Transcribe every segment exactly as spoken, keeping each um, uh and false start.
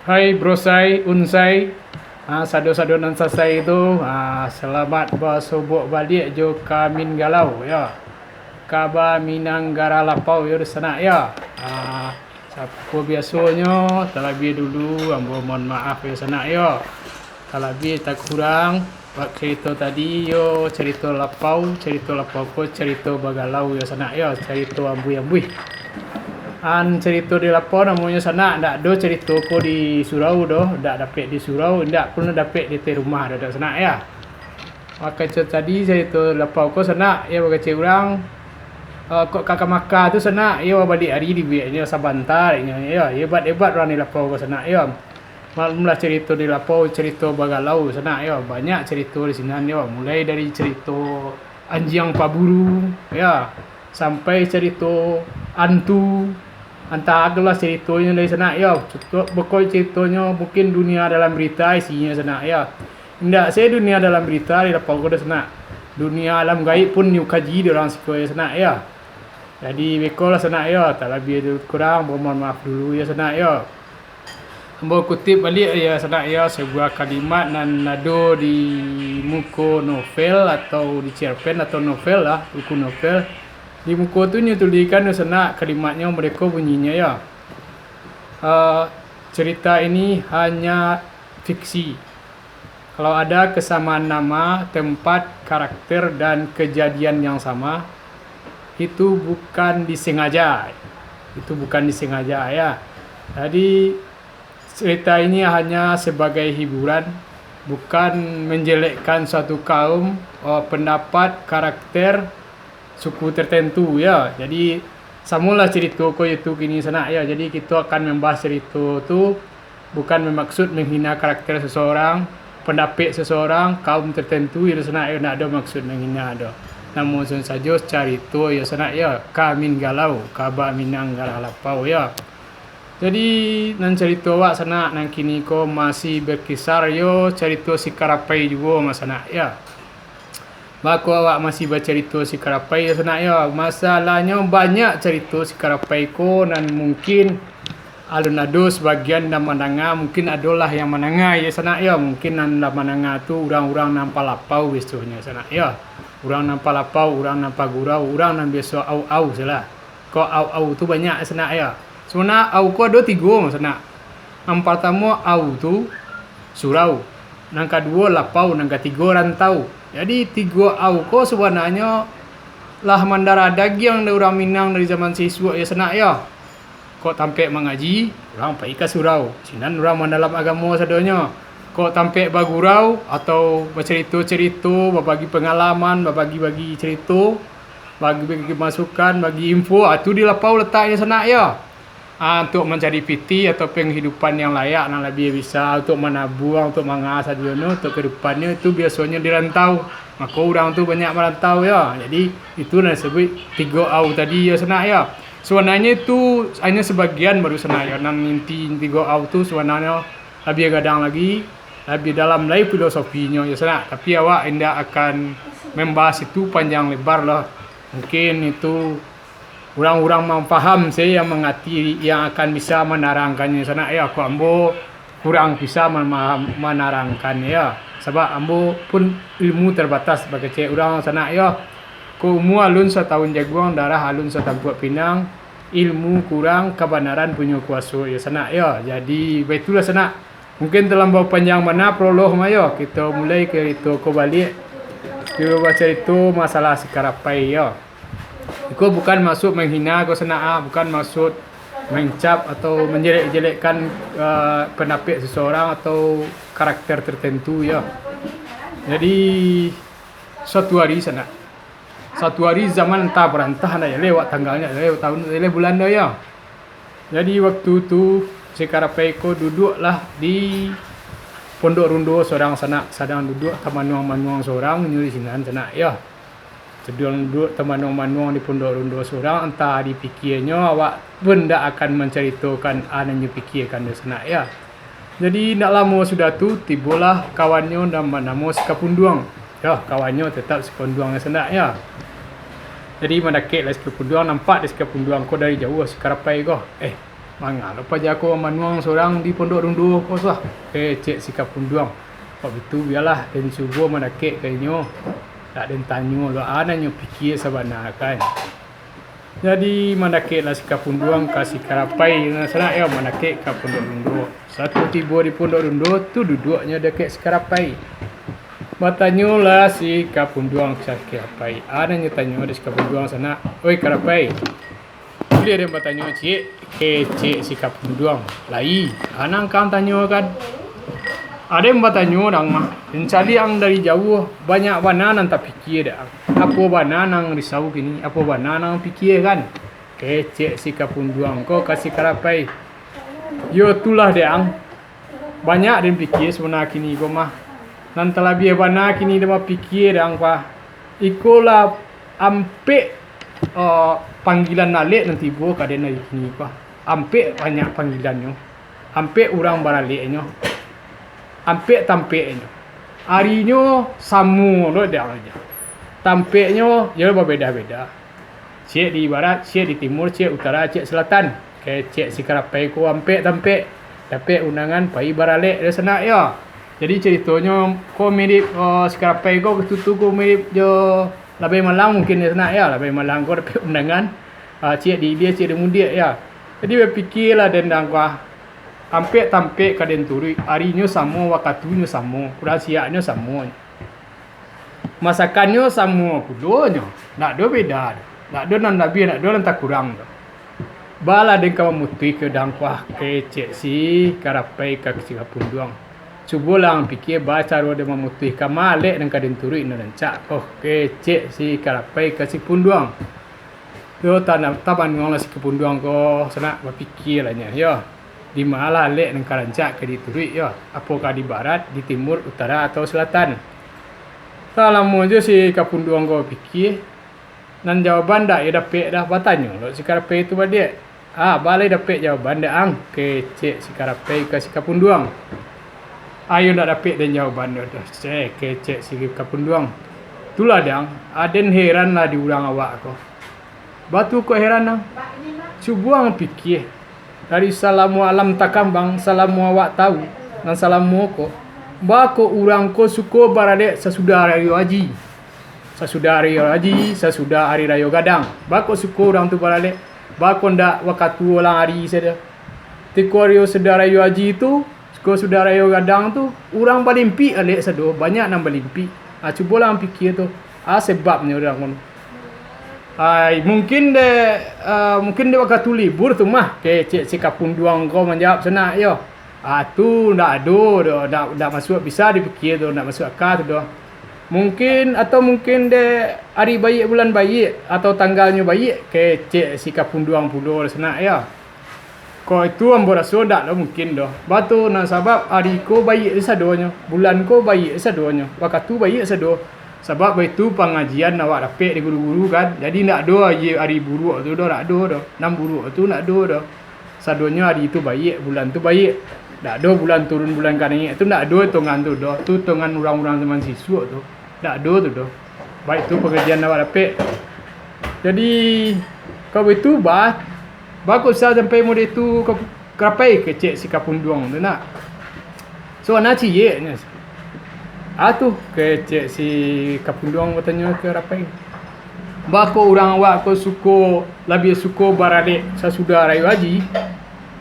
Hai brosai, unsai, ah, sado-sado nan sasai tu, ah, salamat basobok baliak jo Kamin Galau, yo. Kaba Minang Gara Lapau, yo, sanak, yo. Ah, sarupo biasonyo, talabiah dulu, ambo mohon maaf, yo, sanak, yo. Talabiah takurang, Bak carito tadi, yo carito lapau, carito lapau ko carito bagalau, yo sanak, yo, carito ambuih-ambuih. An carito di lapau namonyo sanak, ndak ado carito ko di surau doh, ndak dapek di surau, ndak pulo dapek di ateh rumah doh, sanak, yo. Mako carito tadi, carito lapau ko sanak, yo bakecek urang, eh, kok ka maka tu sanak, yo baliak ari dibueknyo sabanta, inyo, yo, hebat-hebat urang di lapau ko sanak, yo. Maklumlah carito di lapau, carito bagalau sanak, yo. Banyak carito di sinan, yo. Mulai dari carito anjiang paburu, yo, sampai carito antu. Antah adolah caritonyo dari sanak, yo. Cukuik beko caritonyo, mungkin dunia dalam berita isinyo sanak, yo. Indak se dunia dalam berita di lapau ko doh sanak. Dunia alam gaib pun nyo kaji dek urang siko, yo, sanak, yo. Jadi, bekolah sanak, yo. Talabiah kurang, mohon maaf dulu, yo, sanak, yo. Ambo kutip baliak, yo, sanak, yo, sabuah kalimat nan ado di muko novel atau di cerpen atau novel lah, buku novel. Di muko tu nyo tulihkan, yo, sanak, kalimatnyo, mereko bunyinyo, yo. Eh, cerita ini hanya fiksi. Kalau ada kesamaan nama, tempat, karakter, dan kejadian yang sama, itu bukan disengaja. Itu bukan disengaja, ya. Jadi, cerita ini hanya sebagai hiburan, bukan menjelekkan suatu kaum, eh, pendapat, karakter, suku tertentu, ya. Jadi, samolah carito ko itu kini sanak, ya. Jadi, kito akan membahas carito tu bukan bermaksud menghina karakter seseorang, pendapek seseorang, kaum tertentu, yo sanak, yo, ndak ado maksud menghina doh. Namun sajo carito, yo sanak, yo, Kamin Galau, Kaba Minang Gara Lapau, yo. Jadi, nan carito awak sanak, nan kini ko masih berkisar, yo, carito si Karapai juo, ma sanak, yo. Bako awak masih bacarito si Karapai, yo sanak, yo. Masalahnyo banyak carito si Karapai ko nan mungkin alun ado sabagian nan mandanga, mungkin adolah yang mandanga, yo sanak, yo. Mungkin nan lah mandanga tu urang-urang nan palapau biasonyo sanak, yo. Urang nan palapau, urang nan pagurau, urang nan biaso au-au salah. Kok au-au tu banyak sanak, yo. Sabananyo au ko ado tigo sanak. Nan partamo au tu surau, nan kaduo lapau, nan katigo rantau. Jadi, tigo au ko sabananyo lah mandarah dagiang dari urang Minang dari zaman sisuak, yo sanak, yo. Kok tampek mangaji, urang pai ka surau, sinan urang mandalam agamo sadonyo. Kok tampek bagurau atau bacarito-carito, babagi pangalaman, babagi-bagi carito, bagi-bagi masukan, bagi info, ah, tu di lapau lataknyo sanak, yo. Ah, untuk mancari pitih atau penghidupan yang layak, nan labiah bisa untuk manabuang, untuk manga sadonyo, untuk kahidupannyo, itu biasonyo di rantau. Mako, urang tu banyak marantau, yo. Jadi, itu nan disabuik tigo au tadi, yo, sanak, yo. Sabananyo itu hanyo sabagian baru sanak, yo. Nan inti tigo au tu sabananyo labiah gadang lagi, labiah dalam lai filosofinyo, yo sanak. Tapi awak indak akan membahas itu panjang lebar lah. Mungkin itu urang-urang nan paham se yang mangarati, yang akan bisa manarangkannyo sanak, yo. Kok ambo kurang bisa mamaham-, manarangkannyo, yo. Sabab ambo pun ilmu terbatas bakecek urang sanak, yo. Kok umua alun satahun jaguang, darah alun satampuak pinang, ilmu kurang, kabanaran punyo kuaso, yo sanak, yo. Jadi, baitulah sanak. Mungkin talampau panjang bana prolog mah, yo. Kito mulai carito ko baliak. Kito bacarito masalah si Karapai, yo. Iko bukan maksud menghina ko sanak, ah, bukan maksud mencap atau menjelek-jelekkan, eh, pendapek seseorang atau karakter tertentu, yo. Jadi, suatu hari sanak, Satu hari zaman antah barantah, ndak jaleh awak tanggalnyo, jaleh tahun, jaleh bulan doh, yo. Jadi, waktu tu, si Karapai ko duduaklah di pondok rundo surang sanak, sadang duduak tamanuang-manuang surang, inyo di sinan sanak, yo. Sadang duduak tamanuang-manuang di pondok rundo surang, antah dipikianyo, awak pun ndak akan mancaritokan a nan inyo pikiakan tu sanak, yo. Jadi, ndak lamo sudah tu, tibolah kawannyo nan banamo si Kapunduang. Yo, kawannyo tetap si Kapunduang sanak, yo. Jadi, mandakeklah si Kapunduang, nampak dek si Kapunduang ko dari jauah si Karapai ko. Eh, "Manga lo paja ko manuang surang di Pondok Rundo ko suah?" kecek si Kapunduang. "Kok bitu bialah, den cubo mandakek ka inyo. Dak den tanyo lo, a nan nyo pikie sabana kan." Jadi, mandakeklah si Kapunduang ka si Karapai, nah, sanak yo, mandakek ka Pondok Rundo. Satu tibo di Pondok Rundo, tu duduaknyo dakek si Karapai. Batanyolah si Kapunduang ka si Karapai. A nan nyo tanyo dek si Kapunduang sanak, "Oi Karapai, buliah den batanyo ciek?" kecek si Kapunduang. "Lai, a nan ka ang tanyokan?" "Aden batanyo dek ang mah, den caliak ang dari jauah, banyak bana nan tapikie dek ang. Apo bana nan risau kini, apo bana nan pikie kan?" kecek si Kapunduang ko ka si Karapai. "Yo tulah dek ang, banyak den pikie sabana kini ko mah. Nan talabiah bana kini den bapikie dek ang ko, iko lah ampek, eh, panggilan alek nan tibo ka den ari kini ko. Ampek banyak panggilannyo, ampek urang baraleknyo, ampek tampeknyo. Arinyo samo lo dek ang aja. Tampeknyo yo babeda-beda. Ciek di barat, ciek di timur, ciek utara, ciek selatan," kecek si Karapai ko. "Ampek tampek dapek undangan pai baralek dek sanak yo." Jadi, caritonyo ko mirip, eh, si Karapai ko, katutu ko mirip jo Labai Malang mungkin yo sanak yo. Labai Malang ko dapek undangan, ah, ciek di ilia, ciek di mudiak yo. Jadi, bapikielah den dek ang ko, ampek tampek ka den turuik, arinyo samo, wakatunyo samo, urang siaknyo samo, masakannyo samo pulonyo, ndak ado beda doh, ndak ado nan labiah, ndak ado nan takurang doh. Balah den ka mamutuihkan dek ang ko, kecek si Karapai ka si Kapunduang. Cubolah ang pikie, baa caro den mamutuihkan, ma alek nan ka den turuik nan rancak ko, kecek si Karapai ka si Kapunduang. Yo, tana-, tabanuanglah si Kapunduang ko, sanak, bapikielah nyo, yo. Di ma lah alek nan ka rancak ka dituruik, yo. Apokah di barat, di timur, utara, atau selatan? Salamo jo si Kapunduang ko bapikie, nan jawaban ndak iyo dapek doh, batanyo lo si Karapai tu baliak. "Ah, baa lai dapek jawaban dek ang?" kecek si Karapai ka si Kapunduang. "Ayo ndak dapek den jawaban doh, doh," kecek si Kapunduang. "Tulah dek ang, aden heran lah di urang awak ko." "Baa tu kok heran ang?" "Cubo ang pikie, dari salamo alam takambang, salamo awak tahu, nan salamo ko, baa kok urang ko suko baralek sasudah rayo aji, sasudah rayo aji, sasudah ari rayo gadang, baa kok suko urang tu baralek, baa kok ndak wakatu alang ari sajo? Tiko rayo sudah rayo aji tu, ko sudah rayo gadang tu, urang balimpik alek sado, banyak nan balimpik. Ah, cubolah ang pikie tu, ah, sababnyo urang ko. Ai, mungkin dek, ah, mungkin dek wakatu libur tu mah, kecek si Kapunduang ko manjawab sanak yo. Ah, tu ndak ado doh, ndak, ndak masuak bisa dipikie tu, ndak masuak aka tu doh. Mungkin, atau mungkin dek ari baiak bulan baiak, atau tanggalnyo baiak, kecek si Kapunduang pulo sanak yo. Kok itu ambo raso ndak lo mungkin doh. Baa tu, nan sabab ari ko baiak sadonyo, bulan ko baiak sadonyo, wakatu baiak sado. Sabab baitu pangajian awak dapek di guru-guru kan. Jadi ndak ado ari, ari buruak tu doh, ndak ado doh. Nan buruak tu ndak ado doh. Sadonyo ari tu baiak, bulan tu baiak. Ndak ado bulan turun bulan ka naiak tu, ndak ado itongan tu doh. Tu itongan urang-urang zaman sisuak tu. Ndak ado tu doh. Baitu pangajian awak dapek. Jadi, kok baitu, baa, baa kok bisa sampai mode tu ka, Karapai, kecek si Kapunduang tu nak. So, ana ciek nyo. Ah tu, kecek si Kapunduang batanyo ka Karapai. Baa kok urang awak ko suko, labiah suko baralek sasudah rayo aji?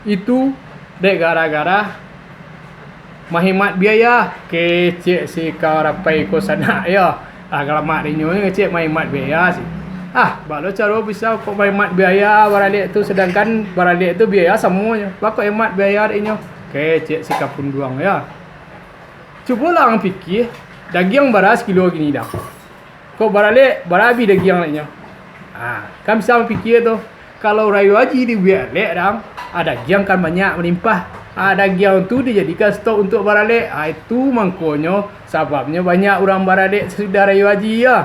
Itu dek gara-gara mahemat biaya, kecek si Karapai ko sanak yo. Ah, kalamak dinyo ni kecek mahemat biaya si. Ah, baa lo caro bisa kok mahemat biaya baralek tu, sadangkan baralek tu biaya samonyo. Baa kok hemat biaya dinyo? Kecek si Kapunduang yo. Cubolah ang pikie, dagiang bara sakilo kini dang. Kok baralek, bara abih dagiang aleknyo. Ah, kan bisa ang pikie tu. Kalau rayo aji dibuek alek dang, ah, dagiang kan banyak malimpah. Ah, dagiang tu dijadikan stok untuak baralek. Ah, itu mangkonyo sababnyo banyak urang baralek sasudah rayo aji yo.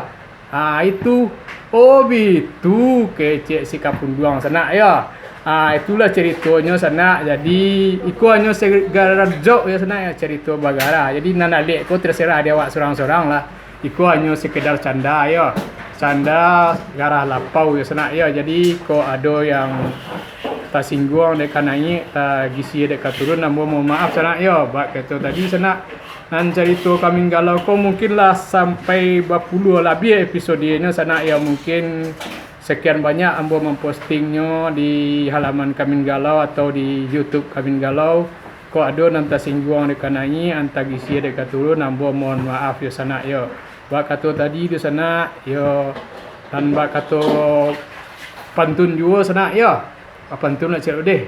Ah, itu. Oh, bitu, kecek si Kapunduang sanak yo. Ah, itulah caritonyo sanak. Jadi, iko hanyo sekedar joke yo sanak yo, carito bagarah. Jadi, nan alek ko terserah di awak surang-surang lah. Iko hanyo sekedar canda yo. Canda garah lapau yo sanak yo. Jadi, kok ado yang tasingguang dek ka naiak, tagisia dek ka turun, ambo mohon maaf sanak yo. Bak kato tadi sanak, nan carito Kambing Galau ko mungkin lah sampai bapuluah labiah episodenya sanak yo. Mungkin sekian banyak ambo mampostingnyo di halaman Kambing Galau atau di YouTube Kambing Galau. Kok ado nan tasingguang dek ka naiak, an tagisia dek ka turun, ambo mohon maaf yo sanak yo. Bak kato tadi tu sanak yo, nan bak kato pantun juo sanak yo. Pantun lah ciek deh.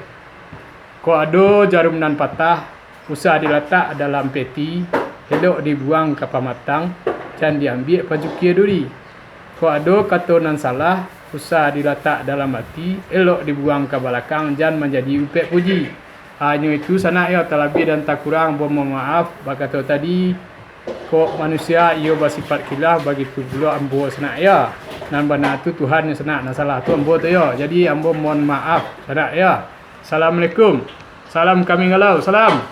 Kok ado jarum nan patah, usah dilatak dalam peti, elok dibuang ka pamatang, jan diambiak pacukia duri. Kok ado kato nan salah, usah dilatak dalam ati, elok dibuang ka balakang, jan manjadi upek puji. Hanyo itu sanak yo, talabiah dan takurang ambo mohon maaf. Bak kato tadi, kok manusia iyo basipaik khilaf, bagitu pulo ambo sanak yo. Nan bana tu Tuhan yo sanak, nan salah tu ambo tu yo. Jadi ambo mohon maaf sanak yo. Assalamualaikum. Salam Kambing Galau. Salam.